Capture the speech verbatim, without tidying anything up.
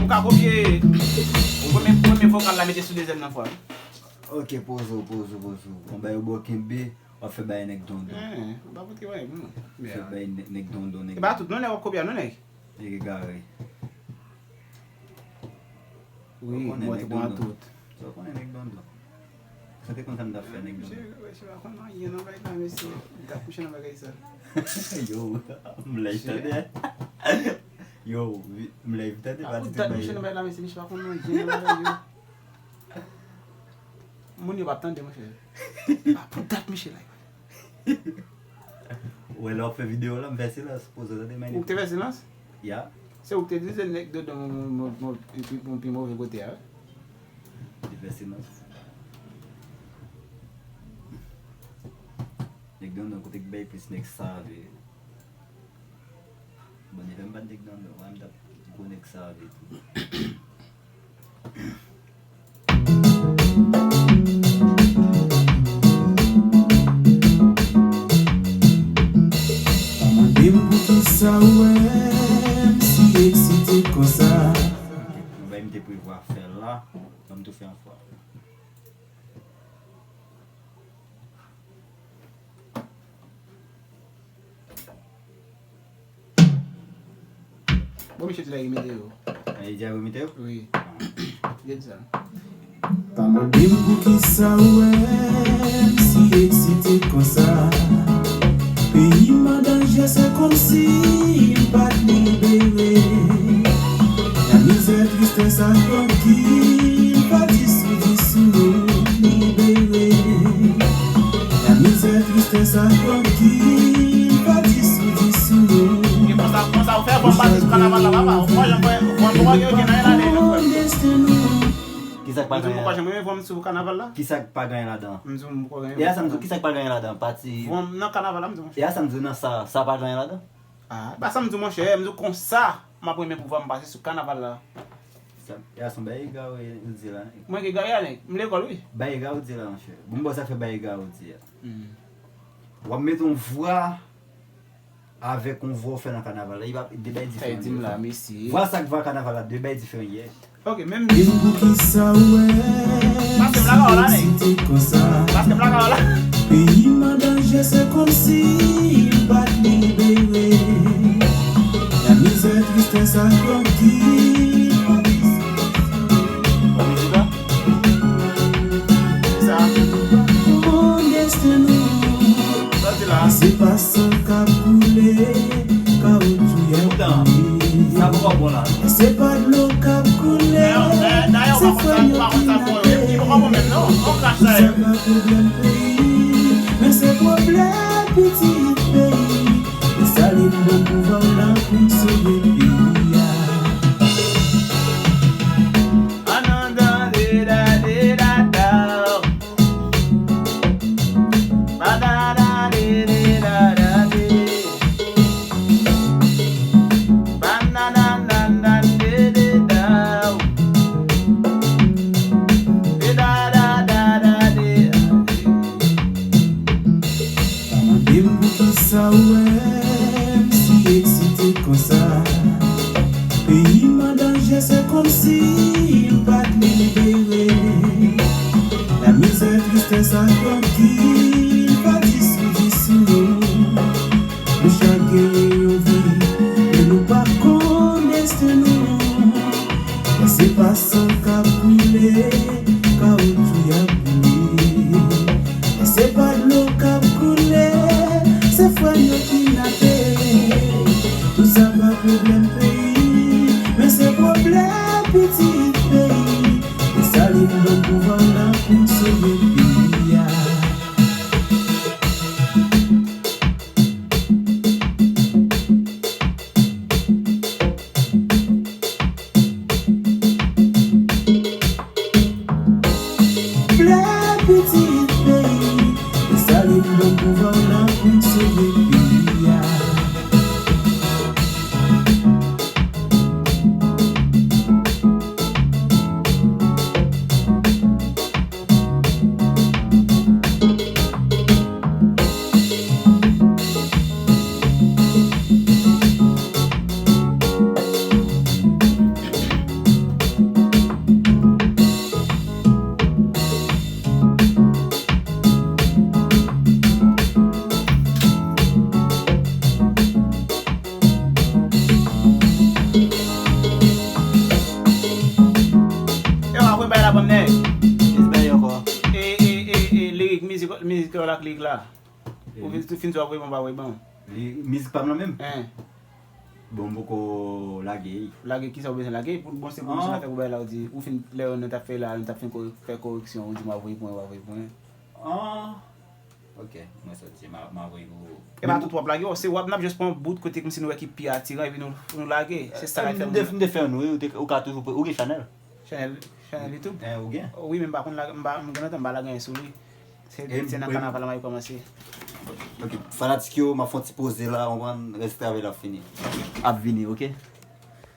Ka kopye. Ou premye, premye vokal la mete sou dezyèm nan fwa. Ok, poze w, poze w, poze w. Bon, ba yo bò kenbe, w ap fè bay nèg dondon. Eh, ou pa pote bagay pou mwen. Fè bay nèg, nèg dondon, nèg. E pa tout, non, nèg w ap kopye a, non, nèg. Nèg egare. Wi, mwen te pran tout. Sa w konnen nèg dondon. Sa te konn sa m t ap fè nèg dondon. Mesye, mesye pa konn anyen nan bagay la, mesye. M t ap kouche nan bagay sa. Yo, m lèj tande. Yo, m lèj tande pa di tout bagay. Misye nan bagay la, mesye, misye pa konn anyen nan bagay yo. Moun yo p ap tande, monchè. Pa pou dat misye la. Ou wè lè w ap fè videyo la, m fè silans, poze w tande, man. Ou te fè silans? Ya. Se ou ki te di se nèg dondon, mon, mon, mon, mon, mon pi move kote a, wi. Te fè silans. Nèg dondon kote k bay plis nèg save. Bon, depi m pa t nèg dondon, m t ap gwo nèg save tou. Pa mande m poukisa w wè m si eksite konsa. Yon bagay m te prevwa fè la, ban m tou fè yon fwa. Bon, misye di l ap remete yo. Li di l ap remete yo? Wi. Li di sa. Pa mande m poukisa w wè m si eksite konsa. Peyi m an danje, se kòmsi m pa t libere. Lamizè, tristès ak rankil pa disou, disou nou libere. Lamizè, tristès ak rankil pa disou, disou nou. E konsa, konsa ou fè, vwam pa disou kanaval la, papa. Ou pa janm wè, vwam pa gen anyen ladan, non, frè m. Kisa k pa genyen? Ou pa janm wè vwam sou kanaval la? Kisa k pa genyen ladan? M di w, m pa genyen. E a sa m di w, kisa k pa genyen ladan? Pati. Vwam nan kanaval la, m di w. E a sa m di w, nan sa, sa pa genyen ladan? Ah, pa sa m di w, monchè, m di w konsa, m ap renmen pou vwam pase sou kanaval la. Sa, e a se yon bagay egare ou di la. Mwen ki egare a, nèg? M lekòl, wi. Bagay egare ou di la, monchè. Bon, m ba w sa k fè bagay egare ou di a. Hmm. W ap mete yon vwa avèk yon vwa w fè nan kanaval la, e pa de bagay diferan. Sa di m la, mesye. Vwa sa ak vwa kanaval la, de bagay diferan, yeah. Ok, menm. Di m poukisa w wè m si eksite konsa. Paske m lakay w la. Peyi m an danje, se kòmsi m pa t libere. Lamizè, tristès ak rankil. Bon, mizik la. Sa. Bon, desten nou. Sa di la. Se pa san k ap koule, kawoutchou y ap koule. Sa poko bon la. Se pa dlo k ap koule, se fanm yo ki nape. Sa pa pwoblèm peyi, men se pwoblèm pitit peyi. Desalin ban pouvwa w la pou n sove peyi a. Pa mande m poukisa w wè m si eksite konsa. Peyi m an danje, se kòmsi m pa t libere. Lamizè, tristès ak rankil pa disou, disou nou. Nou chak genyen yon vi, men nou pa konn desten nou. Se pa san k ap koule, kawoutchou y ap boule. Se pa dlo k ap koule, se frè yo ki nape. Tout sa pa pwoblèm peyi, men se pwoblèm pitit peyi. Desalin ban pouvwa w la pou n sove peyi a. Vle pitit peyi, Desalin ban pouvwa w la pou n sove peyi a. Kè w lak li la. Ou fin, ou fin di w ap voye ban, w ap voye ban. Li, mizik pa m nan menm? Hein. Bon, m poko lage. Lage kisa ou bezwen lage? Pou bon, se pwomosyon Ah. la fè pou bay la, ou di, ou fin, lè nou t ap fè la, nou t ap fin kore-, fè koreksyon, ou di m ap voye pou mwen, w ap voye pou mwen. Ah. Ok, mwen soti, m a, m a voye pou. E pa tout w ap lage, se w ap, n ap just pran bout kote kòmsi nou wè ki pi atiran, epi nou, nou lage. Se sa k fè M te, m te fè nou, wi, ou te, ou ka toujou, ou gen chanèl? Chanèl, chanèl YouTube? Hein, ou gen? Wi, men m pa konn lage, m pa, m gen lontan m pa lage anyen sou li. Se, E, se nan e, kanaval la m ap kòmanse. Ok, fanatik yo, m ap fè yon ti poze la, w konprann, rès travay la ap fini. Ap vini, ok?